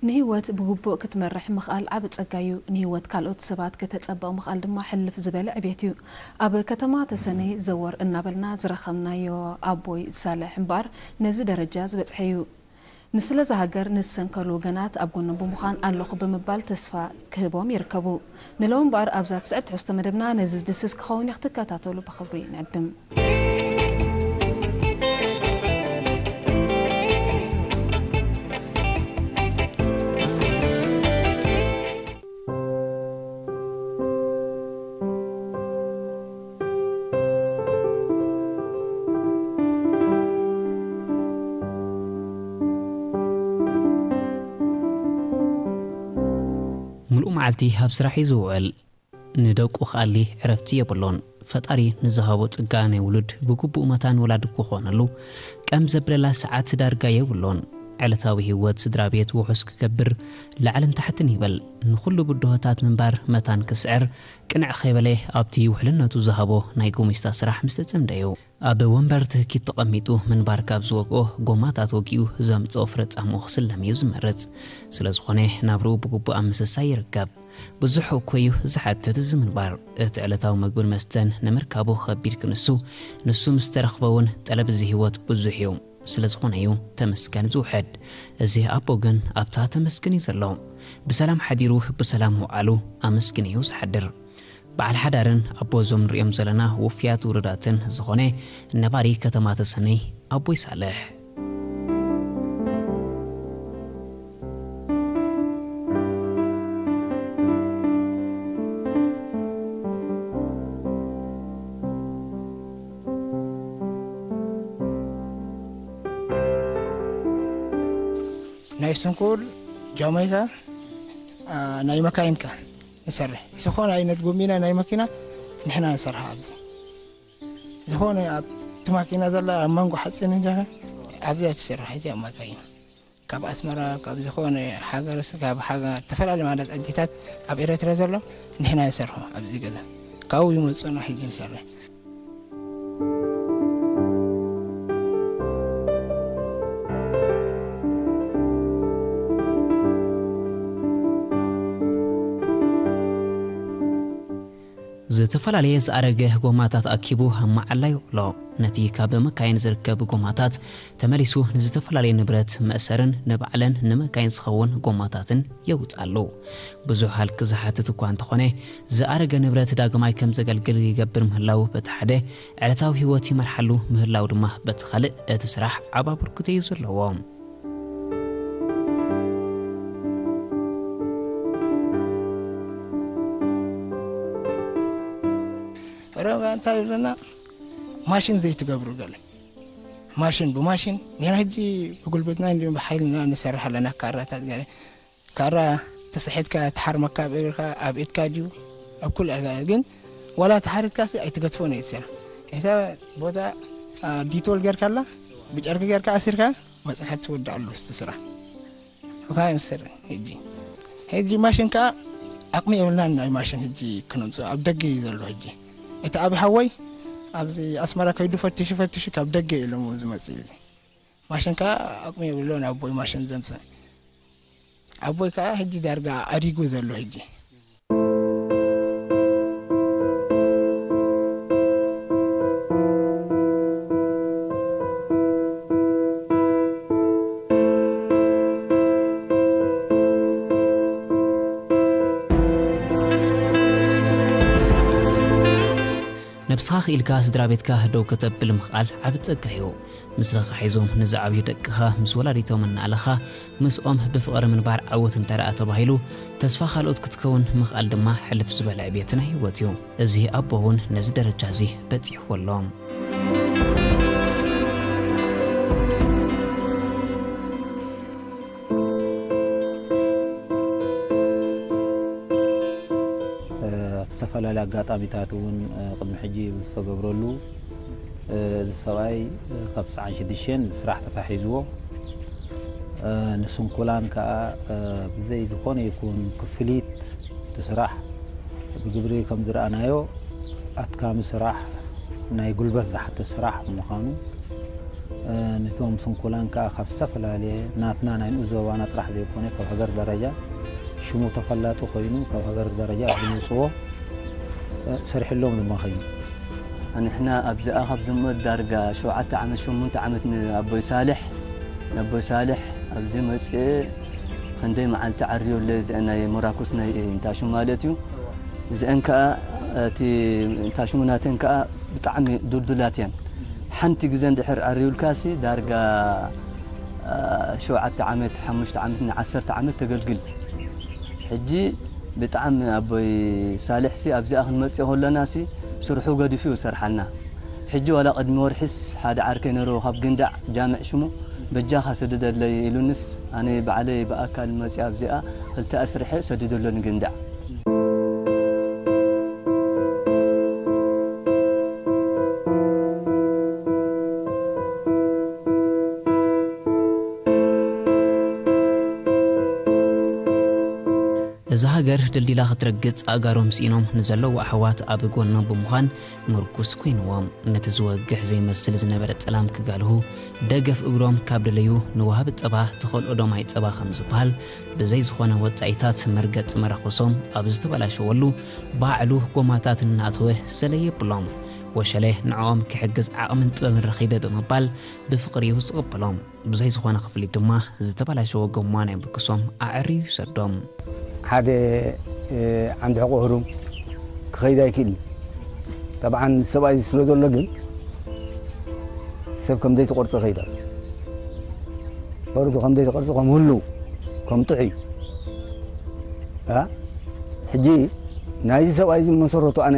ንህይወት ብግቡእ ክትመርሕ ምኽኣል ዓቢ ጸጋ እዩ። ንህይወት ካልኦት ሰባት ከተጸብቕ ምኽኣል ድማ ሕልፍ ዝበለ ዕቤት እዩ። ኣብ ከተማ ተሰነይ ዘወር እናበልና ዝረኸብናዮ ኣቦይ ሳልሕ እምበኣር ነዚ ደረጃ ዝበጽሐ እዩ። ንስለዛ ሃገር ንዝሰንከሉ ወገናት ኣብ ጎኖም ብምዃን ኣለኹ ብምባል ተስፋ ክህቦም ይርከቡ። ንሎሚ እምበኣር ኣብዛ ትስዕብ ትሕዝቶ መደብና ነዚ ዝድስስ ክኸውን እዩ፣ ክትከታተሉ ብኽብሪ ንዕድም። ምሉእ መዓልቲ ኣብ ስራሕ እዩ ዝውዕል። ንደቁ ክኣሊ ዕረፍቲ የብሉን። ፈጣሪ ንዝሃቦ ጸጋ ናይ ውሉድ ብግቡእ መታን ወላዲ ክኾነሉ ቀም ዘብለላ ሰዓት ዳርጋ የብሉን። ዕለታዊ ህይወት ስድራ ቤት ውሑስ ክገብር ላዕልን ታሕትን ይብል። ንኹሉ ብድሆታት ምንባር መታን ክስዕር ቅንዕ ከይበለ ኣብቲ ውሕልነቱ ዝሃቦ ናይ ጉሚስታ ስራሕ ምስ ተጸምደ እዩ። ኣብ ወንበር ትህኪት ተቐሚጡ ምንባር ካብ ዝወግኦ ጎማታት ወጊኡ ዘምጽኦ ፍረ ጻምኡ ክስለም እዩ ዝመርጽ። ስለ ዝኾነ ናብርኡ ብግቡእ ኣብ ምስሳይ ይርከብ። ብዙሕ እኮ እዩ ዝሓትት እዚ ምንባር። እቲ ዕለታዊ መግብን መስተን ንምርካቡ ከቢድ ክንሱ፣ ንሱ ምስ ተረኽበ እውን ጠለብ እዚ ህይወት ብዙሕ እዩ። ስለ ዝኾነ እዩ ተመስገን ዝውሕድ። እዚ ኣቦ ግን ኣብታ ተመስግን እዩ ዘሎ። ብሰላም ሓዲሩ ብሰላም ምውዓሉ ኣመስግን እዩ ዝሓድር። በዓል ሓዳርን ኣቦ እዞም ንሪኦም ዘለና ውፍያት ውሉዳትን ዝኾነ ነባሪ ከተማ ተሰነይ ኣቦይ ሳልሕ። ናይ ስንኩል ጃማይካ፣ አ፣ ናይ መካይንካ ንሰርሕ። ዝኾነ ዓይነት ጎሚና ናይ መኪና ንሕና ንሰርሓ ኣብዚ። ዝኾነ ኣብቲ ማኪና ዘላ ኣብ መንጎ ሓፂን እንጀኻ ኣብዚኣ ትሰርሕ ሕጂ ኣብ መካይን። ካብ ኣስመራ፣ ካብ ዝኾነ ሃገር፣ ካብ ሃገር፣ ዝተፈላለዩ ማለት ኣዲታት ኣብ ኤረትራ ዘሎ ንሕና ንሰርሖ ኣብዚ ገዛ። ካብኡ ይመፁና ሕጂ ንሰርሕ። ዝተፈላለየ ዝኣረገ ጎማታት ኣኪቡ ኣብ መዓላ ይውዕሎ። ነቲ ካብ መካይን ዝርከብ ጎማታት ተመሊሱ ንዝተፈላለየ ንብረት መእሰርን ንባዕለን ንመካይን ዝኸውን ጎማታትን የውፅኣሉ። ብዙሕ ሃልኪ ዝሓትት እኳ እንተኾነ፣ ዝኣረገ ንብረት ዳግማይ ከም ዘገልግል ይገብር ምህላው በቲ ሓደ፣ ዕለታዊ ህይወት ይመርሓሉ ምህላው ድማ በቲ ካልእ፣ እቲ ስራሕ ዓቢ ኣበርክቶ እዩ ዘለዎ። ሮጋ እንታይ ይብለና? ማሽን ዘይትገብሩ ገለ። ማሽን ብማሽን፣ ንሕና ሕጂ ብጉልበትና እንዲሁም ብሓይልና ንሰርሕ ኣለና። ካራታት ገለ፣ ካራ ተስሒትካ ትሓርመካ ኣብ እግርካ፣ ኣብ ኢድካ ድዩ፣ ኣብ ኩሉ ኣጋ-፣ ግን ዋላ ተሓሪትካ ሲ ኣይትገድፎን እዩ ስራሕ። እታ ቦታ፣ አ፣ ዲቶል ጌርካ ኣላ፣ ብጨርቂ ጌርካ ኣሲርካ መጽሓት ትወድእ ኣሎ እስቲ ስራሕ። ኦኬ፣ ስራሕ ሕጂ፣ ሕጂ ማሽን ከኣ ዓቕሚ የብልናን ናይ ማሽን ሕጂ ክነምጽኦ፣ ኣብ ደገ እዩ ዘሎ ሕጂ። እቲ ኣብ ሓወይ ኣብዚ ኣስመራ ከይዱ ፈትሹ ፈትሹ ካብ ደገ እዩ ኢሎሞ ዝመጽእ እዚ። ማሽን ከኣ ዓቕሚ የብሎን ኣቦይ ማሽን ዘምጽእ። ኣቦይ ከኣ ሕጂ ዳርጋ ኣዲጉ ዘሎ ሕጂ። ነብስኻ ክኢልካ ስድራ ቤትካ ደው ከተብል ምኽኣል ዓቢ ጸጋ እዩ። ምስልኻ ሒዞም ንዝዓብዩ ደቅኻ ምስ ወላዲቶም እናኣለኻ ምስኦም ብፍቕሪ ምንባር ዓወት እንተ ደኣ ተባሂሉ፣ ተስፋ ካልኦት ክትከውን ምኽኣል ድማ ሕልፍ ዝበለ ዕብየት ናይ ህይወት እዩ። እዚ ኣቦ እውን ነዚ ደረጃ እዚ በጺሕዎ ኣሎ። እ፣ ኣብ ዝተፈላለየ ኣጋጣሚታት እውን፣ እ፣ ቅድሚ ሕጂ ብዝተገብረሉ፣ እ፣ እዚ ሰብኣይ፣ እ፣ ካብ ትስዓን ሽዱሽተን ስራሕ ተታሒዝዎ፣ እ፣ ንስንኩላን ከኣ፣ እ፣ ብዘይ ዝኾነ ይኹን ክፍሊት እቲ ስራሕ ብግብሪ ከም ዝረኣናዮ ኣድካሚ ስራሕ፣ ናይ ጉልበት ዝሓትት ስራሕ ምዃኑ፣ ነቶም ስንኩላን ከኣ ካብ ዝተፈላለየ ናትና ናይ ንኡስ ዞባና ጥራሕ ዘይኮነ ካብ ሃገር ደረጃ ሽሙ ተፈላጢ ኮይኑ ካብ ሃገር ደረጃ ዝመጽዎ ሰርሕሎም ድማ ኸዩ። ንሕና ኣብዚኣ ካብ ዝመት ዳርጋ ሸውዓተ ዓመት ሸሞንተ ዓመት ንኣቦይ ሳልሕ ንኣቦይ ሳልሕ ኣብዚ መጽኤ ክንደይ መዓልቲ ዓርዮ ኣለ እዚአን ናይ ሞራኩስ ናይ እንታሹ ማለት እዩ። እዚአን ከኣ እቲ እንታሹ ናተን ከኣ ብጣዕሚ ዱልዱላት እየን። ሓንቲ ግዜ እንድሕር ዓርዩልካሲ ዳርጋ ሸውዓተ ዓመት ሓሙሽተ ዓመት ንዓሰርተ ዓመት ተገልግል። ሕጂ ብጣዕሚ ኣቦይ ሳልሕሲ ኣብዚኣ ክንመጽእ ከለናሲ ስርሑ ገዲፉ ይሰርሓልና። ሕጂ ዋላ ቅድሚ ወርሒስ ሓደ ዓርከይ ነይሩ ካብ ግንዳዕ ጃምዕ ሽሙ በጃኻ ስድደለይ ኢሉንስ ኣነ ባዕለይ ብኣካል መጽያ ኣብዚኣ ክልተ ኣስርሐ ሰዲደሎ ንግንዳዕ። እዛ ሃገር ደልዲላ ክትረግጽ ኣእጋሮም ስኢኖም ንዘለዉ ኣሕዋት ኣብ ጎኖም ብምዃን ምርኩስ ኮይንዎም። ነቲ ዝወግሕ ዘይመስል ዝነበረ ጸላም ክጋልሁ ደገፍ እግሮም ካብ ደለዩ ንወሃቢ ጸባ ተኸልኦ ዶ ማይ ጸባ ከም ዝበሃል ብዘይ ዝኾነ ወጻኢታት መርገጽ መራኹሶም ኣብ ዝተበላሸወሉ ባዕሉ ጎማታት እናእተወ ሰለ የብሎም። ወሸለ ንዕኦም ክሕግዝ ዓቕምን ጥበብን ረኺበ ብምባል ብፍቕሪ እዩ ዝቕበሎም። ብዘይ ዝኾነ ክፍሊት ድማ ዝተበላሸወ ጎማ ናይ ምርኩሶም ኣዐርዩ ይሰዶም። ሓደ ዓንዲ ሕቆ ህሩም ክኸይድ ኣይክእልን። ጠብዓን ሰብኣይ ስለ ዘሎ ግን ሰብ ከም ዘይትቆርጾ ይኸይድ ኣሎ። በርዱ ከም ዘይትቆርጾ ከም ህልው ከም ጥዑይ ሕጂ ናይዚ ሰብኣይ እዚ መሰረቱ ኣነ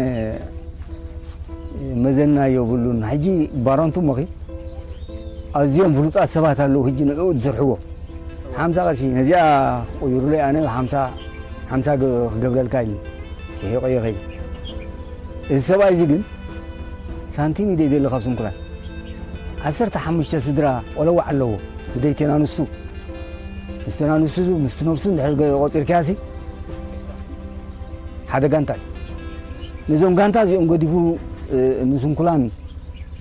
መዘና የብሉን። ሕጂ ባረንቱ እሞ ኣዝዮም ፍሉጣት ሰባት ኣለዉ ሕጂ ንዕኡ ዝሰርሕዎ ሓምሳ ቅርሺ ነዚኣ ክቕይሩለይ ኣነ ሓምሳ ሓምሳ ክገብረልካ ኢሉ ስሒቐዮ ከይደ። እዚ ሰብኣይ እዚ ግን ሳንቲም እዩ ዘይደሊ ካብ ስንኩላን። ዓሰርተ ሓሙሽተ ስድራ ቆለዋዕ ኣለዎ ብደይተን ኣንስቱ። ምስተን ኣንስቱ ምስቲ ነብሱ እንድሕር ቆፂርካያሲ ሓደ ጋንታ እዩ። ነዞም ጋንታ እዚኦም ገዲፉ ንስንኩላን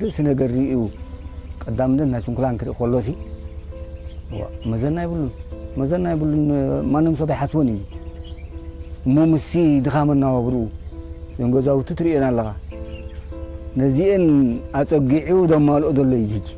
ርእሲ ነገር ርእዩ ቀዳምነት ናይ ስንኩላን ክርኢ ከሎሲ መዘና ይብሉን መዘና ይብሉን። ማንም ሰብ ኣይሓስቦን እዩ። እሞ ምስቲ ድኻም ኣነባብርኡ እዞም ገዛውቲ ትርእየን ኣለኻ። ነዚአን ኣጸጊዑ ዘማልኦ ዘሎ እዩ ሕጂ።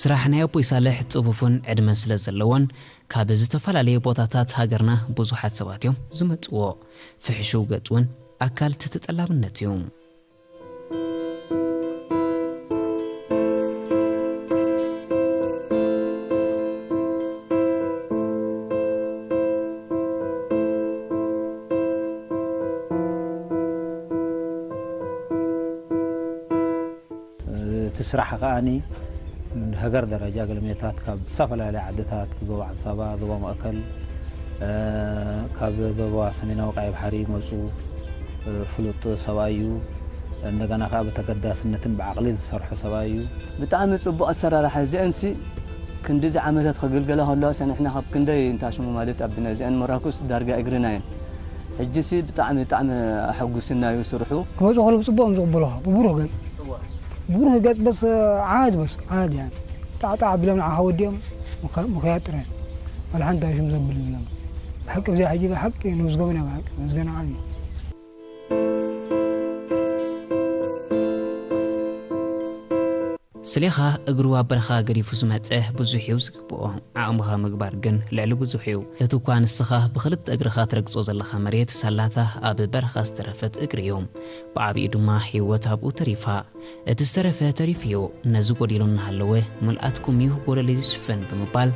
ስራሕ ናይ ኣቦይ ሳልሕ ጽፉፍን ዕድመ ስለ ዘለዎን ካብ ዝተፈላለየ ቦታታት ሃገርና ብዙሓት ሰባት እዮም ዝመጽዎ። ፍሕሹው ገጽ እውን ኣካል እቲ ተጠላብነት እዩ። እቲ ስራሕ ከኣ ንሃገር ደረጃ ገለሜታት ካብ ዝተፈላለያ ዓድታት ዞባ ዓንሳባ፣ ዞባ ማእከል፣ ካብ ዞባ ሰሜናዊ ቀይ ባሕሪ ይመጹ። ፍሉጥ ሰብኣይ እዩ። እንደገና ከኣ ብተገዳስነትን ብዓቕሊ ዝሰርሑ ሰብኣይ እዩ። ብጣዕሚ ጽቡቕ ኣሰራርሓ። እዚአንሲ ክንድዚ ዓመታት ከገልገላ ከለዋ ሰኒሕና ካብ ክንደይ እንታሽሙ ማለት ኣብና እዚአን መራኩስ ዳርጋ እግርና እየን። ሕጂሲ ብጣዕሚ ብጣዕሚ ኣሐጉስና እዩ ስርሑ። ክመጹ ከለዉ ብጽቡቕ እዮም ዝቕበሉኻ ብብሩህ ገጽ ብብሩህ ገጽ በስ ዓድ በስ ዓድ ያን ጣዕጣዕ ኣቢሎም ንዓኻ ወዲኦም ምኽ- ምኽያድ ጥራይ ዋላ ሓንቲ ኣይሽም ዘብል የብሎም። ብሓቂ ብዚኣ ሕጂ ብሓቂ ንምስገኑ ኢና ብሓቂ ምስጋና ዓብዩ። ስሌኻ እግሩ ኣብ በረኻ ገዲፉ ዝመጸ ብዙሕ እዩ ዝግብኦ። ዓቕምኻ ምግባር ግን ልዕሊ ብዙሕ እዩ። እቲ እኳ ንስኻ ብኽልተ እግርኻ ትረግጾ ዘለኻ መሬት ሳላታ ኣብ በረኻ ዝተረፈት እግሪ እዩ። ብዓቢኡ ድማ ህይወት ኣብኡ ተሪፋ። እቲ ዝተረፈ ተሪፉ እዩ። ነዚ ጎዲሉ እናሃለወ ምልኣትኩም እዩ ጎደለይ ዝሽፍን ብምባል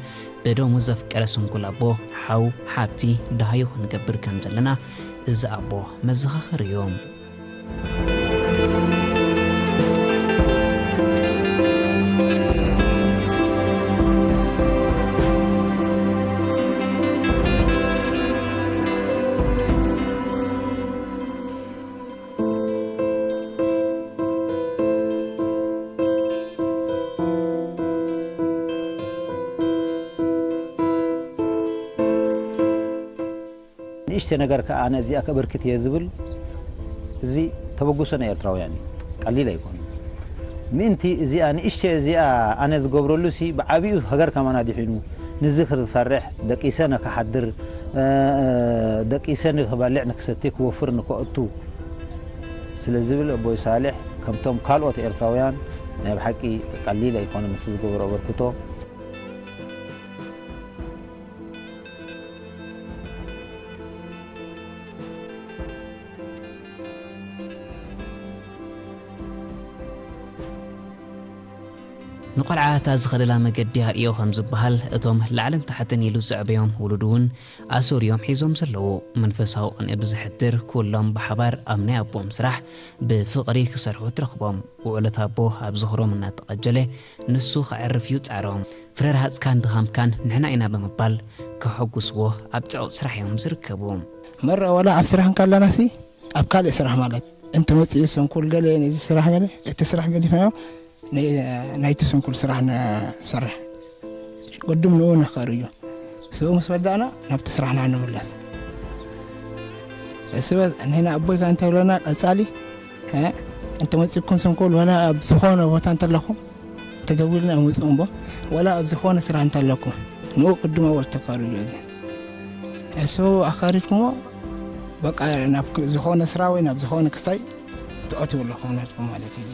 ብደሙ ዘፍቀረ ስንኩል ኣቦ ሓው ሓብቲ ደሃዩ ክንገብር ከም ዘለና እዚ ኣቦ መዘኻኸሪ እዩ። ንእሽተ ነገር ከኣ ኣነ እዚኣ ከበርክት እየ ዝብል፣ እዚ ተበግሶ ናይ ኤርትራውያን እዩ። ቀሊል ኣይኮነን። ምእንቲ እዚኣ ንእሽተ እዚኣ ኣነ ዝገብረሉ ሲ ብዓቢኡ ሃገር ከማና ድሒኑ ንዝኽር ዝሰርሕ፣ ደቂሰ ንክሓድር፣ እ፣ ደቂሰ ንክበልዕ ንክሰቲ ክወፍር ንከእቱ ስለ ዝብል ኣቦይ ሳልሕ ከምቶም ካልኦት ኤርትራውያን ናይ ብሓቂ ቀሊል ኣይኮነን ንሱ ዝገብሮ ኣበርክቶ። ንቆልዓ እታ ዝኸደላ መገዲ ኣርእዮ ከም ዝበሃል፣ እቶም ላዕልን ታሕትን ኢሉ ዘዕበዮም ውሉዱ እውን ኣሰር እዮም ሒዞም ዘለዉ። መንፈሳዊ ቅንኢ ብዘሕድር፣ ኩሎም ብሓባር ኣብ ናይ ኣቦኦም ስራሕ ብፍቕሪ ክሰርሑ ትረኽቦም። ውዕለት ኣቦ ኣብ ዝኽሮም እናተቐጀለ፣ ንሱ ከዕርፍ እዩ ጻዕሮም። ፍረ ረሃጽካን ድኻምካን ንሕና ኢና ብምባል ከሐጉስዎ ኣብ ጽዑቕ ስራሕ እዮም ዝርከቡ። መራ ዋላ ኣብ ስራሕ እንከለናሲ፣ ኣብ ካልእ ስራሕ ማለት እንተመጺኡ ሰንኩል ገለ ነዚ ስራሕ ገለ፣ እቲ ስራሕ ገዲፍናዮ ን-፣ ናይቲ ስንኩል ስራሕ ንሰርሕ። ቅድም ንኡ ነኸርዩ። ስኡ ምስ ወዳእና ናብቲ ስራሕና ንምለስ። እሱ በ-፣ ንሕና ኣቦይ ከኣ እንታይ ብለና ቀጻሊ፣ እ፣ እንተመጺእኩም ሰንኮል ዋላ ኣብ ዝኾነ ቦታ እንተለኹም ተደዊልና ምጽኡ እምቦ፣ ዋላ ኣብ ዝኾነ ስራሕ እንተለኩም ንኡ ቅድም ኣወል ተካርዩ እዚ። እሱ ኣካሪድኩሞ በቃ ናብ ክ-፣ ዝኾነ ስራ ወይ ናብ ዝኾነ ክሳይ ትኣትዩ ኣለኹም ናትኩም ማለት እዩ።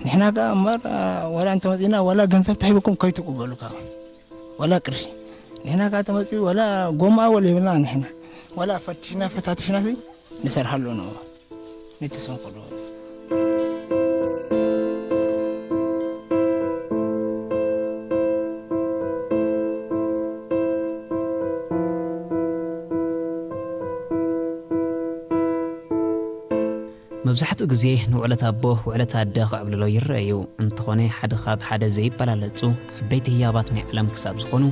ንሕና ከኣ እምበር፣ አ፣ ዋላ እንተመጺእና ዋላ ገንዘብ ተሂብኩም ከይትቅበሉ ከኣ። ዋላ ቅርሺ። ንሕና ከኣ ተመጺኡ ዋላ ጎማ ወላ ይብልና ንሕና። ዋላ ፈቲሽና ፈታቲሽና ሲ ንሰርሓሉ ነው። ነቲ ሰንኮሎ። መብዛሕትኡ ግዜ ንውዕለት ኣቦ ውዕለት ኣደ ክዕብልሎ ይረአ እዩ። እንተኾነ ሓደ ካብ ሓደ ዘይበላለጹ ዓበይቲ ህያባት ናይ ዓለም ክሳብ ዝኾኑ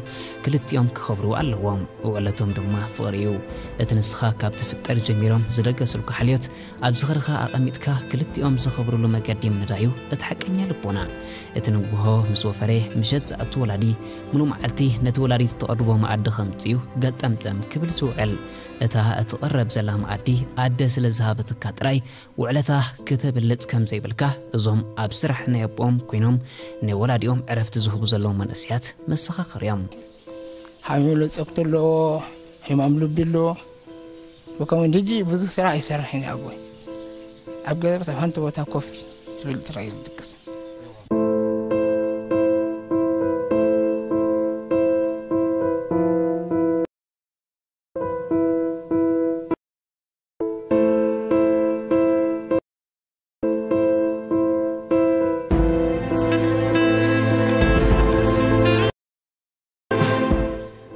ክልቲኦም ክኸብሩ ኣለዎም። ውዕለቶም ድማ ፍቕሪ እዩ። እቲ ንስኻ ካብ ትፍጠር ጀሚሮም ዝለገሱልካ ሓልዮት ኣብ ዝኽርኻ ኣቐሚጥካ ክልቲኦም ዝኸብሩሉ መገዲ ምንዳዩ እቲ ሓቀኛ ልቦና። እቲ ንግሆ ምስ ወፈረ ምሸት ዝኣቱ ወላዲ ምሉእ መዓልቲ ነቲ ወላዲት እተቐርቦ መኣዲ ከምጽኡ ገጠምጠም ክብል ዝውዕል። እታ እትቐረብ ዘላ መኣዲ ኣደ ስለ ዝሃበትካ ጥራይ ውዕለታ ክተብልጽ ከም ዘይብልካ እዞም ኣብ ስራሕ ናይ ኣቦኦም ኮይኖም ንወላዲኦም ዕረፍቲ ዝህቡ ዘለዉ መንእሰያት መሰኻኽር እዮም። ሓሚሉ ጸግቲ ኣለዎ፣ ሕማም ልቢ ኣለዎ። ብከምኡ ሕጂ ብዙሕ ስራሕ ኣይሰርሕን እዩ ኣቦይ። ኣብ ገዛ ኣብ ሓንቲ ቦታ ኮፍ ዝብል ጥራይ እዩ ዝድቅስ።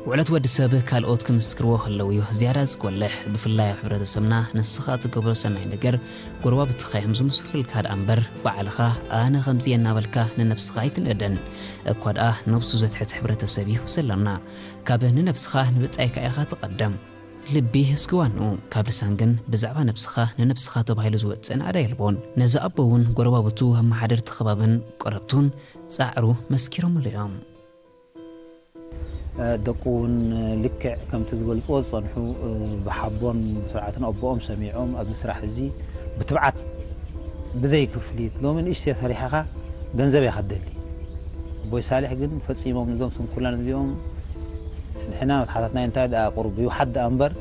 ውዕለት ወዲ ሰብ ካልኦት ክምስክርዎ ከለዉ እዩ ዝያዳ ዝጎልሕ። ብፍላይ ኣብ ሕብረተሰብና ንስኻ እትገብሮ ሰናይ ነገር ጎረባብትኻ እዮም ዝምስክሩልካ ደኣ እምበር፣ ባዕልኻ ኣነ ከምዚ እየ እናበልካ ንነብስኻ ኣይትንእደን። እኳ ደኣ ነብሱ ዘትሕት ሕብረተሰብ እዩ ዘለና። ካብ ንነብስኻ ንብጻይካ ኢኻ ትቐደም። ልቢ እስኪ ዋንኡ፣ ካብ ልሳን ግን ብዛዕባ ነብስኻ ንነብስኻ ተባሂሉ ዝወጽእ ናዕዳ የልቦን። ነዚ ኣቦ እውን ጎረባብቱ፣ ኣመሓደርቲ ከባብን ቀረብቱን ጻዕሩ መስኪሮምሉ እዮም። እ፣ ደቁ እውን ልክዕ ከምቲ ዝገልጽዎ ዝጸንሑ፣ እ፣ ብሓቦን ብስርዓትን ኣቦኦም ሰሚዖም ኣብዚ ስራሕ እዚ ብትብዓት ብዘይ ክፍሊት፣ ሎሚ ንእሽተይ ሰሪሕኻ ገንዘብ እያ ከደሊ። ኣቦይ ሳልሕ ግን ፈጺሞም ነዞም ስንኩላን እዚኦም ንሕና መትሓታትና እንታይ ደኣ ቁሩብ ይውሓድ ደኣ እምበር፣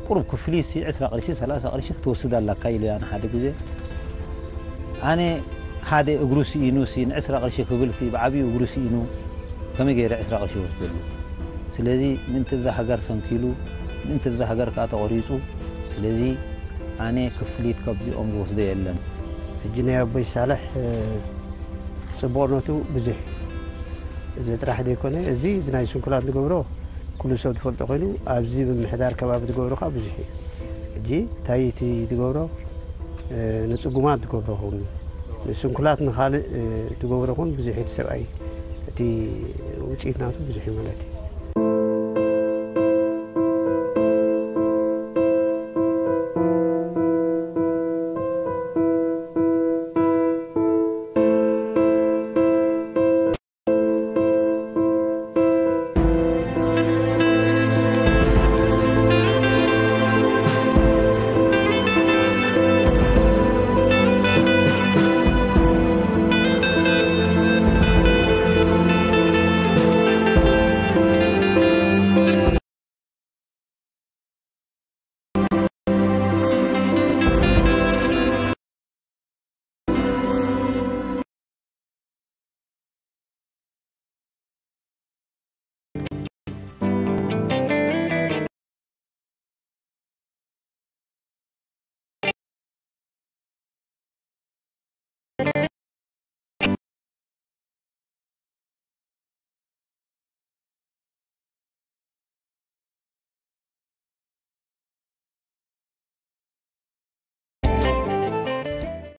ቁሩብ ክፍሊት ሲ ዕስራ ቅርሺ፣ ሰላሳ ቅርሺ ክትወስድ ኣለካ ኢሉ እያ ንሓደ ግዜ። ኣነ ሓደ እግሩ ስኢኑ ሲ ንዕስራ ቅርሺ ክብል ሲ ብዓብዩ እግሩ ስኢኑ ከመይ ገይረ ዕስራ ቅርሺ ይወስደሉ? ስለዚ ምእንቲ እዛ ሃገር ሰንኪሉ፣ ምእንቲ እዛ ሃገር ከዓ ተቆሪፁ። ስለዚ ኣነ ክፍሊት ካብዚኦም ዝወስዶ የለን። ሕጂ ናይ ኣቦይ ሳልሕ ጽቡቕነቱ ብዙሕ እዚ ጥራሕ ዘይኮነ እዚ ናይ ስንኩላን ዝገብሮ ኩሉ ሰብ ዝፈልጦ ኮይኑ ኣብዚ ምምሕዳር ከባቢ ዝገብሮ ከዓ ብዙሕ እዩ። ሕጂ እንታይ እቲ ዝገብሮ ንፅጉማት ዝገብሮ ኹን ንስንኩላት ንካልእ ዝገብሮ ኹን ብዙሕ እቲ ሰብኣይ እቲ ውፅኢት ናቱ ብዙሕ እዩ ማለት እዩ።